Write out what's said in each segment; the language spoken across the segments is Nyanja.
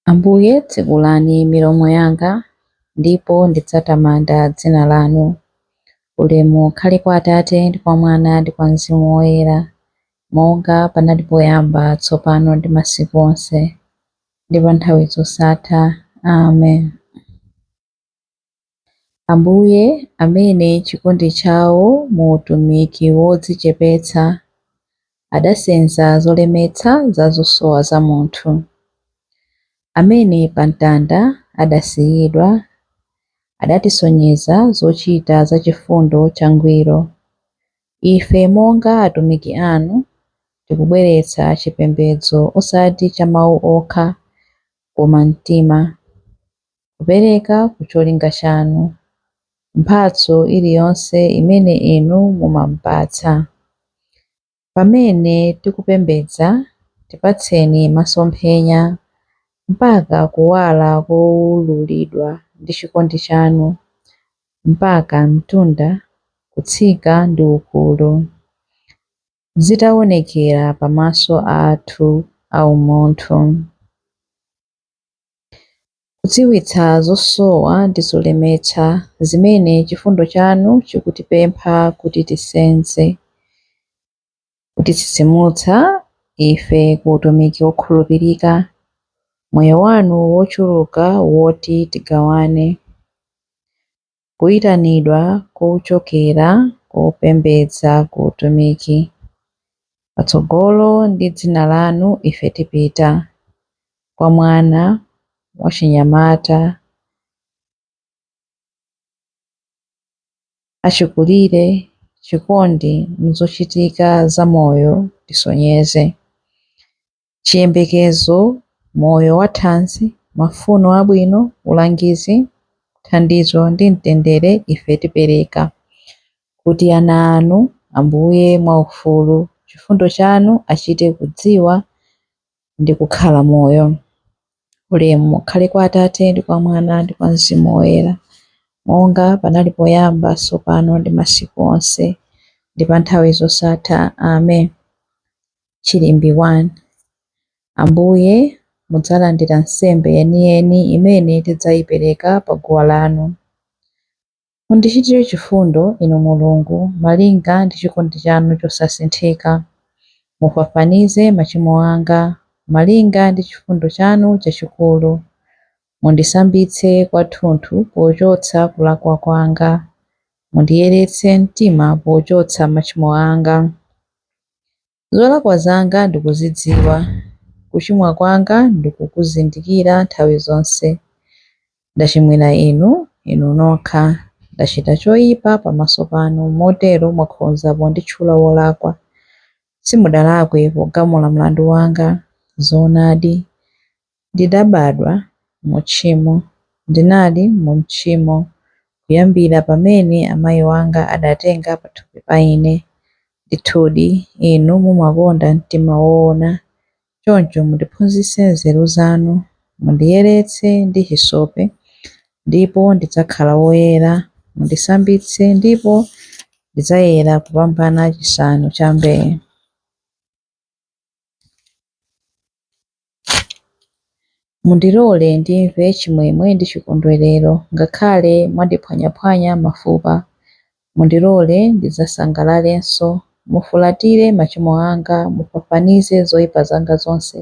Ambuye, tsekulani milomo yanga, ndipo ndidzatamanda dzina lanu. Ulemu ukhale kwa Atate ndi kwa Mwana ndi kwa Mzimu Woyera, monga panali poyamba, tsopano ndi masiku onse, ndi pa nthawi zosatha. Amen. Ambuye, amene chikondi chawo mu utumiki wodzichepetsa adasenza zolemetsa za zosowa za munthu, amene pa mtanda adasiyidwa, adatisonyeza zochita za chifundo changwiro. Ife monga atumiki anu tikubweretsa chipembedzo osati cha mawu okha koma mtima, kupereka ku cholinga chanu, mphatso iliyonse imene inu mumamupatsa. Pamene tikupembedza, tipatseni masomphenya mpaka kuwala kowululidwa ndi chikondi chanu, mpaka mtunda kutsika ndi ukulu, zitaonekera pamaso athu aumunthu. Kudziwitsa zosowa ndi zolemetsa zimene chifundo chanu chikutipempha kuti tisenze, kutitsitsimutsa ife ku utumiki wokhulupirika, moyo wanu wochuluka woti tigawane, kuyitanidwa kochokera kopembedza ku utumiki. Patsogolo ndi dzina lanu ife tipita, kwa mwana wachinyamata, achikulire, chikondi m'zochitika za moyo tisonyeze. Chiyembekezo, moyo wathanzi, mafuno abwino, ulangizi, thandizo ndi mtendere ife tipereka, kuti ana anu, Ambuye mwaufulu, chifundo chanu achite kudziwa ndi kukhala moyo. Ulemu ukhale kwa Atate ndi kwa Mwana ndi kwa Mzimu Woyera, monga panali poyamba, tsopano ndi masiku onse, ndi pa nthawi zosatha. Amen. Chilimbi 1. Ambuye, mudzalandira nsembe yeniyeni imene tidzayipereka pa guwa lanu. Mundichitire chifundo, Inu Mulungu, malinga ndi chikondi chanu chosasinthika. Mufafanize machimo anga, malinga ndi chifundo chanu chachikulu. Mundisambitse kwathunthu pochotsa kulakwa kwanga. Mundiyeretse mtima pochotsa machimo anga. Zolakwa zanga ndikuzidziwa, kuchimwa kwanga ndikukuzindikira nthawi zonse. Ndachimwira inu, inu nokha. Ndachita choyipa pamaso panu, motero mwakhoza ponditchula wolakwa. Simudalakwe pogamula mlandu wanga. Zoonadi, ndidabadwa mu tchimo, ndinali mu tchimo kuyambira pamene amayi wanga adatenga pathupi pa ine. Ndithudi, inu mumakonda mtima woona. Choncho mundiphunzitse nzeru zanu, mundiyeretse ndi hisope, ndipo ndidzakhala woyera. Mundisambitse ndipo ndidzayera kupambana chisanu cha mbee. Mundilole ndimve chimwemwe ndi chikondwerero, ngakhale mwandiphwanyaphwanya mafupa. Mundilole ndidzasangalalenso. Mufulatire machimo anga, mufafanize zoyipa zanga zonse.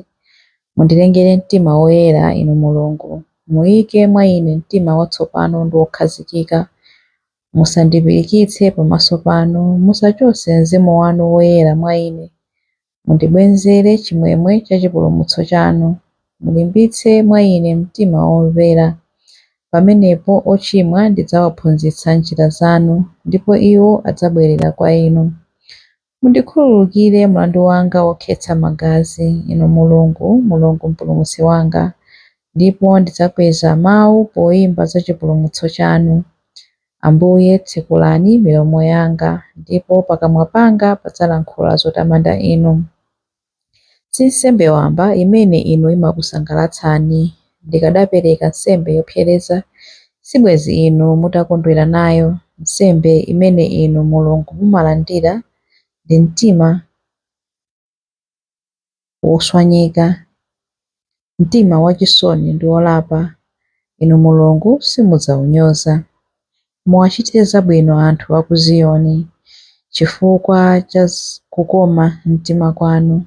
Mundilengere mtima woyera, Inu Mulungu. Muyike mwa ine mtima watsopano ndi wokhazikika. Musandipirikitse pamaso panu, musachotse mzimu wanu woyera mwa ine. Mundibwezere chimwemwe cha chipulumutso chanu. Mulimbitse mwa ine mtima womvera. Pamenepo ochimwa ndidzawaphunzitsa njira zanu, ndipo iwo adzabwerera kwa inu. Mundikhululukire mlandu wanga wokhetsa magazi, Inu Mulungu, Mulungu Mpulumutsi wanga, ndipo ndidzakweza mawu poyimba za chipulumutso chanu. Ambuye, tsekulani milomo yanga, ndipo pakamwa panga padzalankhula zotamanda inu. Si nsembe wamba imene inu imakusangalatsani. Ndikadapereka nsembe yopsereza, sibwenzi inu mutakondwera nayo. Nsembe imene inu Mulungu mumalandira ndi mtima woswanyika. Mtima wachisoni ndi wolapa, Inu Mulungu simudzawunyoza. Muwachitire zabwino anthu a ku Ziyoni, chifukwa cha kukoma mtima kwanu.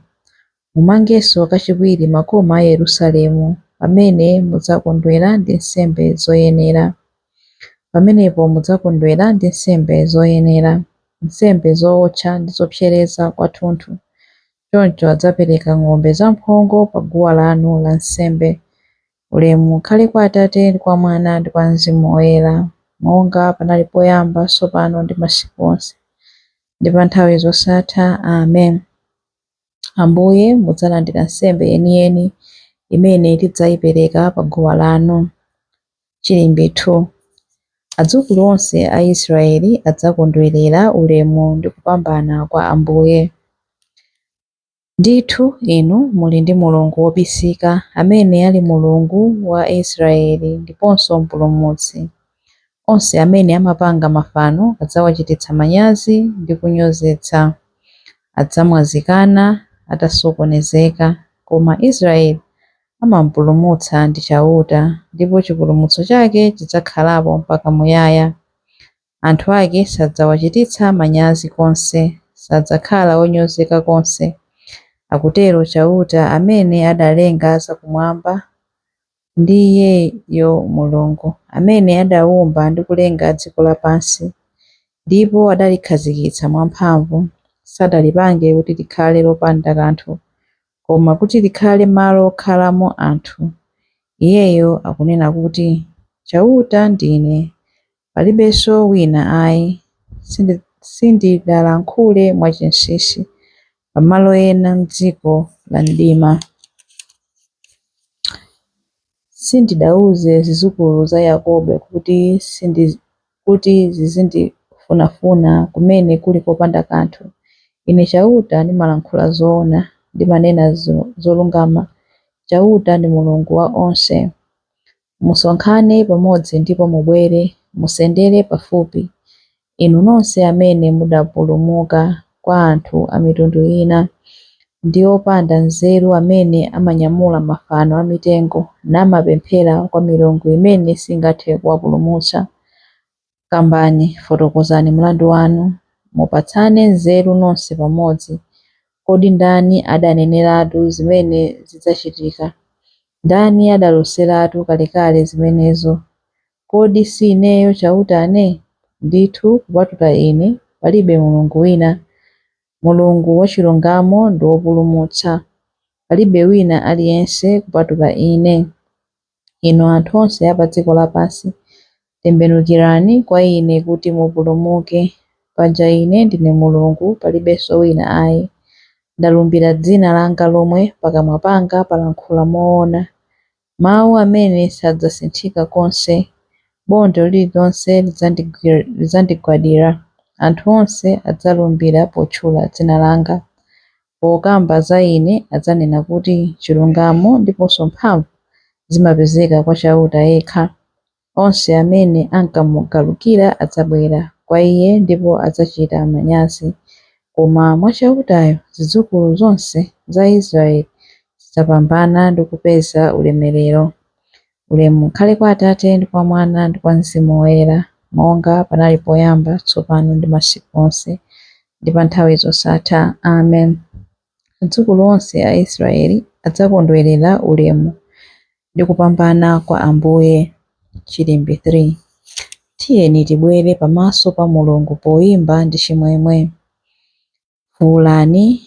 Mumangenso kachiwiri makoma a Yerusalemu, pamene mudzakondwera ndi nsembe zoyenera. Pamenepo mudzakondwera ndi nsembe zoyenera, nsembe zowotcha ndi zopsereza kwathunthu. Choncho adzapereka ng'ombe zamphongo pa guwa lanu lansembe. Ulemu ukhale kwa Atate ndi kwa Mwana ndi kwa Mzimu Woyera, monga panali poyamba, tsopano ndi masiku onse, ndi pa nthawi zosatha. Amen. Ambuye, mudzalandira nsembe yeniyeni imene tidzayipereka pa guwa lanu. Chilimbi 2. Adzukulu onse a Israeli adzakondwerera ulemu ndi kupambana kwa Ambuye. Ndithu inu muli ndi Mulungu wobisika, amene ali Mulungu wa Israeli ndiponso Mpulumutsi. Onse amene amapanga mafano adzawachititsa manyazi ndi kunyozetsa. Adzamwazikana atasokonezeka. Koma Israeli amamupulumutsa ndi Chauta, ndipo chipulumutso chake chidzakhalapo mpaka muyaya. Anthu ake sadzawachititsa manyazi konse, sadzakhala onyozeka konse. Akutero Chauta amene adalenga zakumwamba, ndi Iyeyo Mulungu, amene adawumba ndi kulenga dziko lapansi, ndipo adalikhazikitsa mwamphamvu. Sadalipange kuti likhale lopanda kanthu, koma kuti likhale malo okhalamo anthu. Iyeyo akunena kuti, Chauta ndine, palibenso wina ayi. Sindidalankhule mwachinsinsi pamalo ena m'dziko la mdima. Sindidauze zidzukulu za Yakobo kuti zizindifunafuna kumene kuli kopanda kanthu. Ine Chauta ndimalankhula zoona, ndimanena zolungama. Chauta ndi Mulungu wa onse. Musonkhane pamodzi ndipo mubwere, musendere pafupi, inu nonse amene mudapulumuka kwa anthu a mitundu ina, ndi opanda nzeru amene amanyamula mafano a mitengo namapemphera kwa milungu imene singathe kuwapulumutsa. Kambani, fotokozani mlandu wanu, mupatsane nzeru nonse pamodzi. Kodi ndani adaneneratu zimene zidzachitika? Ndani adaloseratu kalekale zimenezo? Kodi si Ineyo Chautane? Ndithu kupatula Ine palibe Mulungu wina, Mulungu wachilungamo ndi wopulumutsa. Palibe wina aliyense kupatula Ine. Inu anthu onse a pa dziko lapansi, tembenukirani kwa Ine kuti mupulumuke. Paja Ine ndine Mulungu, palibenso wina ayi. Ndalumbira dzina langa lomwe, pakamwa panga palankhula moona, mawu amene sadzasinthika konse. Bondo lililonse lidzandigwadira, anthu onse adzalumbira potchula dzina langa. Pokamba za Ine adzanena kuti, Chilungamo ndiponso mphamvu zimapezeka kwa Chauta yekha. Onse amene ankamugalukira adzabwera kwa Iye ndipo adzachita manyazi. Koma mwa Chautayo zidzukulu zonse za Israeli zidzapambana ndi kupeza ulemerero. Ulemu ukhale kwa Atate ndi kwa Mwana ndi kwa Mzimu Woyera, monga panali poyamba, tsopano ndi masiku onse, ndi pa nthawi zosatha. Amen. Adzukulu onse a Israeli adzakondwerera ulemu ndi kupambana kwa Ambuye. Chilimbi 3. Tiyeni tibwere pamaso pa Mulungu poyimba ndi chimwemwe. Fuwulani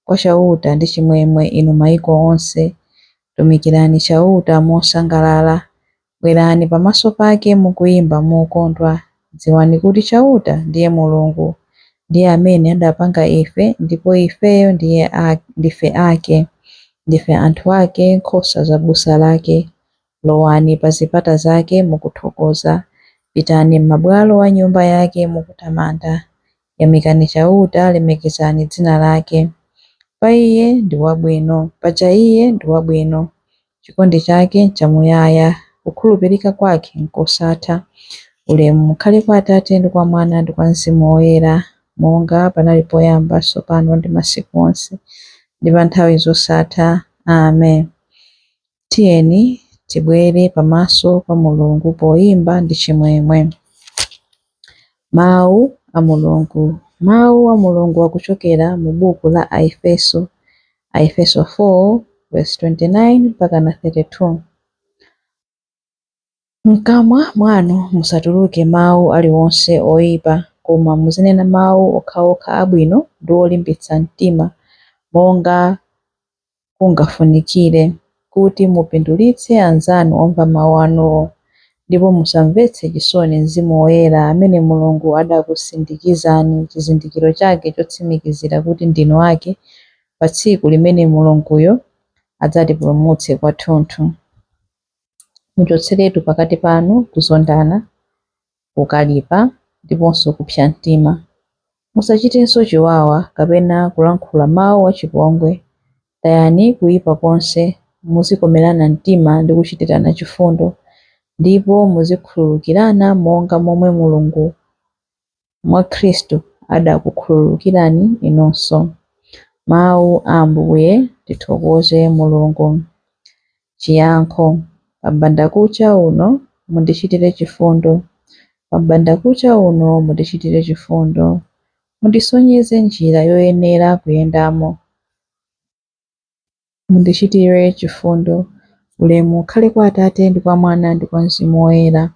kwa Chauta ndi chimwemwe inu mayiko onse. Tumikirani Chauta mosangalala. Bwerani pamaso pake mukuyimba mokondwa. Dziwani kuti Chauta ndiye Mulungu, ndiye amene adapanga ife ndipo ifeyo ndife ake. Ndife anthu ake, nkhosa za busa lake. Lowani pa zipata zake mukuthokoza, pitani m'mabwalo a nyumba yake mukutamanda. Yamikani Chauta, lemekezani dzina lake. Pa Iye ndi wabwino, paja Iye ndi wabwino. Chikondi chake n'chamuyaya, kukhulupirika kwake n'kosatha. Ulemu ukhale kwa Atate ndi kwa Mwana ndi kwa Mzimu Woyera, monga panali poyamba, tsopano ndi masiku onse, ndi pa nthawi zosatha. Amen. Tiyeni tibwere pamaso pa Mulungu poyimba ndi chimwemwe. Mawu a Mulungu. Mawu a Mulungu akuchokera mu buku la Aefeso, Aefeso 4 verse 29 mpaka na 32. Mkamwa mwanu musatuluke mawu aliwonse oyipa, koma muzinena mawu okhaokha abwino ndi olimbitsa mtima monga kungafunikire, kuti mupindulitse anzanu omva mawu anuwo. Ndipo musamvetse chisoni Mzimu Woyera amene Mulungu adakusindikizani chizindikiro chake chotsimikizira kuti ndinu ake pa tsiku limene Mulunguyo adzatipulumutse kwathunthu. Muchotseretu pakati panu kuzondana, kukalipa, ndiponso kupsa mtima. Musachitenso chiwawa kapena kulankhula mawu achipongwe. Tayani kuyipa konse, muzikomerana mtima ndi kuchitirana chifundo, ndipo muzikhululukirana monga momwe Mulungu mwa Khristu adakukhululukirani inunso. Mawu a Ambuye. Tithokoze Mulungu. Chiyankho. Pambandakucha uno mundichitire chifundo. Pambandakucha uno mundichitire chifundo. Mundisonyeze njira yoyenera kuyendamo. Mundichitire chifundo. Ulemu ukhale kwa Atate ndi kwa Mwana ndi kwa Mzimu Woyera.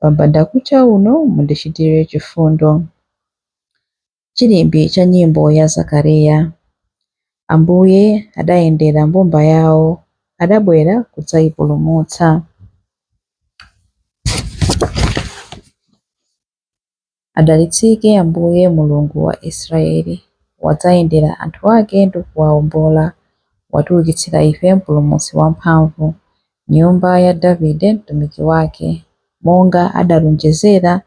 Pambandakucha uno mundichitire chifundo. Chilimbi cha nyimbo ya Zakariya. Ambuye adayendera mbumba yawo, adabwera kudzayipulumutsa. Adalitsike Ambuye Mulungu wa Israeli, wadzayendera anthu ake ndi kuwawombola, watiukitsira ife Mpulumutsi wamphamvu, nyumba ya Davide mtumiki wake, monga adalonjezera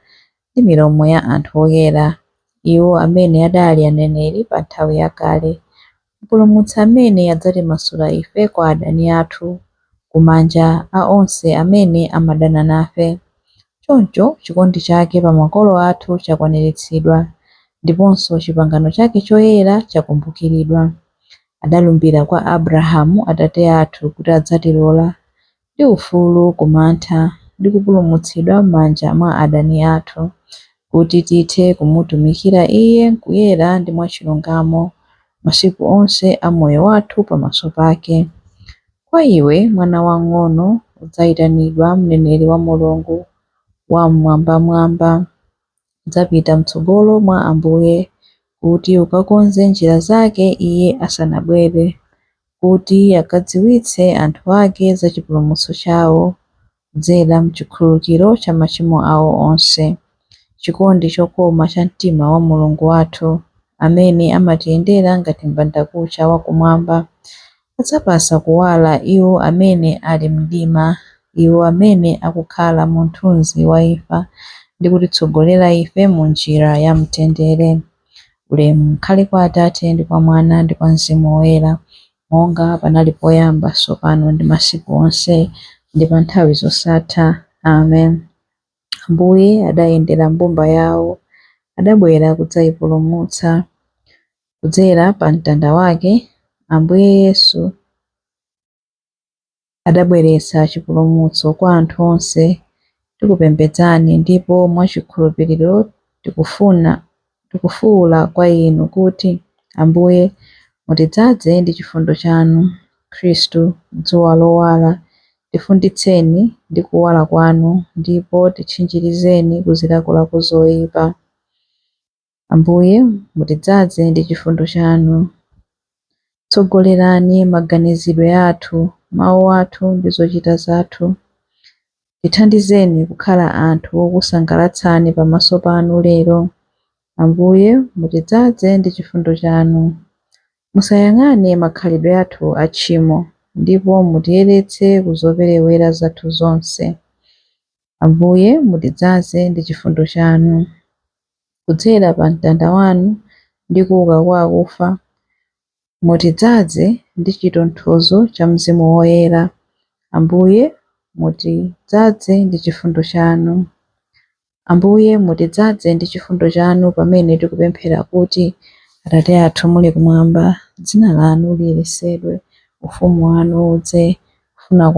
ndi milomo ya anthu oyera, iwo amene adali aneneri pa nthawi yakale. Mpulumutsi amene adzatimasula ife kwa adani athu, kumanja a onse amene amadana nafe. Choncho chikondi chake pa makolo athu chakwaniritsidwa, ndiponso chipangano chake choyera chakumbukiridwa. Adalumbira kwa Abrahamu atate athu kuti adzatilola ndi ufulu ku mantha ndi kupulumutsidwa m'manja mwa adani athu, kuti tithe kumutumikira Iye m'kuyera ndi mwachilungamo masiku onse a moyo wathu pamaso pake. Kwa iwe, mwana wamng'ono, udzayitanidwa mneneri wa Mulungu Wam'mwambamwamba. Udzapita m'tsogolo mwa Ambuye kuti ukakonze njira zake Iye asanabwere, kuti akadziwitse anthu ake za chipulumutso chawo kudzera m'chikhululukiro cha machimo awo onse. Chikondi chokoma cha mtima wa Mulungu wathu, amene amatiyendera ngati m'bandakucha wakumwamba, adzapatsa kuwala iwo amene ali mdima, iwo amene akukhala mu mthunzi wa imfa, ndi kutitsogolera ife mu njira ya mtendere. Ulemu ukhale kwa Atate ndi kwa Mwana ndi kwa Mzimu Woyera, monga panali poyamba, tsopano ndi masiku onse, ndi pa nthawi zosatha. Amen. Ambuye adayendera mbumba yawo, adabwera kudzayipulumutsa. Kudzera pa mtanda wake, Ambuye Yesu adabweretsa chipulumutso kwa anthu onse. Tikupembedzani ndipo mwachikhulupiriro tikufuwula kwa Inu kuti, Ambuye, mutidzaze ndi chifundo chanu. Khristu, dzuwa lowala, tifunditseni ndi kuwala kwanu, ndipo titchinjirizeni ku zilakolako zoyipa. Ambuye, mutidzaze ndi chifundo chanu. Tsogolerani maganizidwe athu, mawu athu ndi zochita zathu. Tithandizeni kukhala anthu okusangalatsani pamaso panu lero. Ambuye, mutidzaze ndi chifundo chanu. Musayang'ane makhalidwe athu a tchimo, ndipo mutiyeretse ku zoperewera zathu zonse. Ambuye, mutidzaze ndi chifundo chanu. Kudzera pa mtanda wanu ndi kuuka kwa akufa, mutidzaze ndi chitonthozo cha Mzimu Woyera. Ambuye, mutidzaze ndi chifundo chanu. Ambuye, mutidzaze ndi chifundo chanu pamene tikupemphera kuti, Atate athu muli kumwamba, dzina lanu liyeretsedwe, ufumu wanu udze, kufuna